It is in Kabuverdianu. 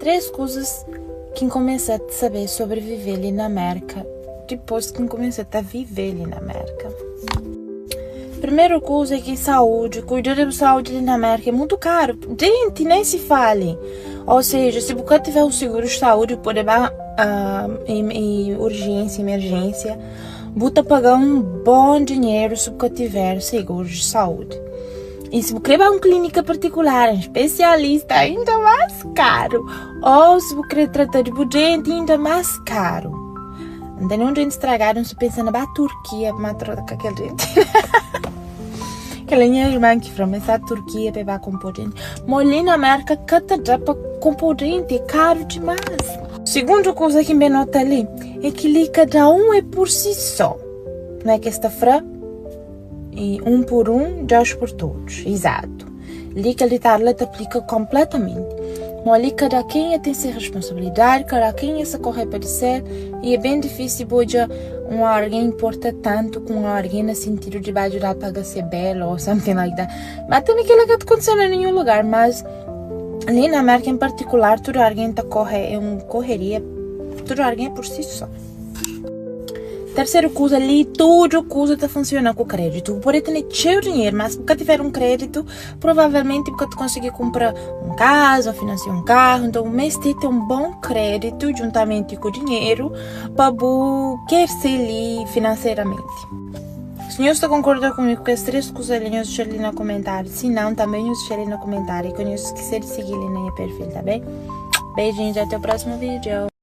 3 kuzas ki N kumesa ta sabe sobri vive li na Mérka dipôs ki N kumesa ta vive li na Mérka. Primeru kuza é ki saúdi, kuida di bu saúdi li na Mérka é mutu karu. Denti nem se fale. Ou seja, si bu ka tiver un seguru di saúdi, bu pode ba em urgência, emergência, bu ta paga un bon dinheru si bu ka tiver seguru di saúdi. E si bu krê ba un klínika partikular, un spesialista, inda más karu. Ou si bu krê trata di bu denti, inda más karu. N tene un denti stragadu, N sta pensa na ba Turkia pa ma trata ku kel denti. Kel é nha irman ki fla-m, el sta Turkia pa el ba konpo denti. Mo li na Mérka ka ta da pa konpo denti, é karu dimás. Sigundu kuza ki N ben nota li, é ki li kada un é pur si só. Não é ki es ta fra? E um por um, Deus por todos. Exato. Li kel ditado la ta aplika konpletamenti. Mo li kada kenha ten se responsabilidadi, kada kenha sa korre pa di sel, i é ben difísil bu odja un algen importa tantu ku un algen na sintidu di ba djudal paga se bel ou something like that. Ma tanbe kila ka ta kontise na ninhun lugar, mas li na Merka en partikular tudu algen ta korre, é un korreria, tudu algen é por si só. Terseru kuza li, tudu kuza ta funsiona ku kreditu. Bu pode tene txeu dinheru, mas si bu ka tiver un kreditu, provavelmenti bu ka ta konsigi kunpra un kaza, ô finansia un karu. Nton, bu meste ten un bon kreditu djuntamenti ku dinheru pa bu kerse li finanseramenti. Si nhos ta konkorda ku mi ku kes 3 kuza li, nhos dexa li na komentariu. Si nau, tanbe nhos dexa li na komentariu. I ka nhos skise di sigi li na nha perfil, ta ben? Beijinhos, ate o próximo vídeo!